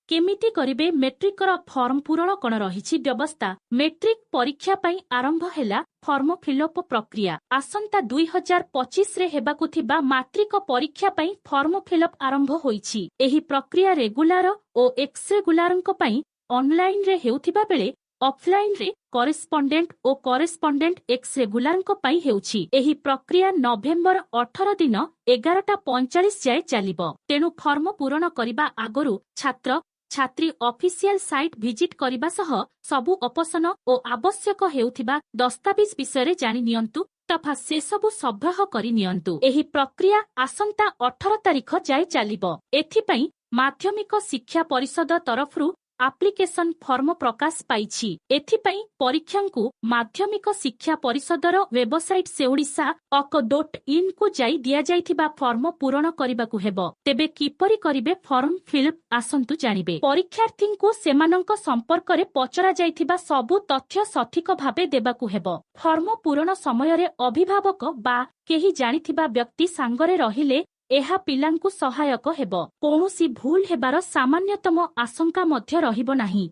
କେମିତି କରିବେ ମେଟ୍ରିକର ଫର୍ମ ପୂରଣ? କଣ ରହିଛି ବ୍ୟବସ୍ଥା? ମେଟ୍ରିକ ପରୀକ୍ଷା ପାଇଁ ଆରମ୍ଭ ହେଲା ଫର୍ମ ଫିଲଅପ ପ୍ରକ୍ରିୟା। ଆସନ୍ତା 2025ରେ ହେବାକୁ ଥିବା ମାଟ୍ରିକ ପରୀକ୍ଷା ପାଇଁ ଫର୍ମ ଫିଲଅପ ଆରମ୍ଭ ହୋଇଛି। ଏହି ପ୍ରକ୍ରିୟା ରେଗୁଲାର ଓ ଏକ୍ସ ରେଗୁଲାରଙ୍କ ପାଇଁ ଅନଲାଇନରେ ହେଉଥିବା ବେଳେ ଅଫଲାଇନରେ କରେସ୍ପଣ୍ଡେଣ୍ଟ ଓ କରେସ୍ପଣ୍ଡେଣ୍ଟ ଏକ୍ସ ରେଗୁଲାରଙ୍କ ପାଇଁ ହେଉଛି। ଏହି ପ୍ରକ୍ରିୟା ନଭେମ୍ବର 18 ଦିନ 11:45 ଯାଏ ଚାଲିବ। ତେଣୁ ଫର୍ମ ପୂରଣ କରିବା ଆଗରୁ ଛାତ୍ର ଛାତ୍ରୀ ଅଫିସିଆଲ ସାଇଟ୍ ଭିଜିଟ୍ କରିବା ସହ ସବୁ ଅପସନ ଓ ଆବଶ୍ୟକ ହେଉଥିବା ଦସ୍ତାବିଜ ବିଷୟରେ ଜାଣି ନିଅନ୍ତୁ ତଥା ସେସବୁ ସଂଗ୍ରହ କରି ନିଅନ୍ତୁ। ଏହି ପ୍ରକ୍ରିୟା ଆସନ୍ତା 18 ତାରିଖ ଯାଏ ଚାଲିବ। ଏଥିପାଇଁ ମାଧ୍ୟମିକ ଶିକ୍ଷା ପରିଷଦ ତରଫରୁ ଆପ୍ଲିକେସନ ଫର୍ମ ପ୍ରକାଶ ପାଇଛି। ଏଥିପାଇଁ ପରୀକ୍ଷାଙ୍କୁ ମାଧ୍ୟମିକ ଶିକ୍ଷା ପରିଷଦର ୱେବସାଇଟ୍ ସେଓଡ଼ିଶା.ଇନ୍କୁ ଯାଇ ଦିଆଯାଇଥିବା ଫର୍ମ ପୂରଣ କରିବାକୁ ହେବ। ତେବେ କିପରି କରିବେ ଫର୍ମ ଫିଲ୍ଅପ୍, ଆସନ୍ତୁ ଜାଣିବେ। ପରୀକ୍ଷାର୍ଥୀଙ୍କୁ ସେମାନଙ୍କ ସମ୍ପର୍କରେ ପଚରାଯାଇଥିବା ସବୁ ତଥ୍ୟ ସଠିକ ଭାବେ ଦେବାକୁ ହେବ। ଫର୍ମ ପୂରଣ ସମୟରେ ଅଭିଭାବକ ବା କେହି ଜାଣିଥିବା ବ୍ୟକ୍ତି ସାଙ୍ଗରେ ରହିଲେ ଏହା ପିଲାଙ୍କୁ ସହାୟକ ହେବ। କୌଣସି ଭୁଲ ହେବାର ସାମାନ୍ୟତମ ଆଶଙ୍କା ମଧ୍ୟ ରହିବ ନାହିଁ।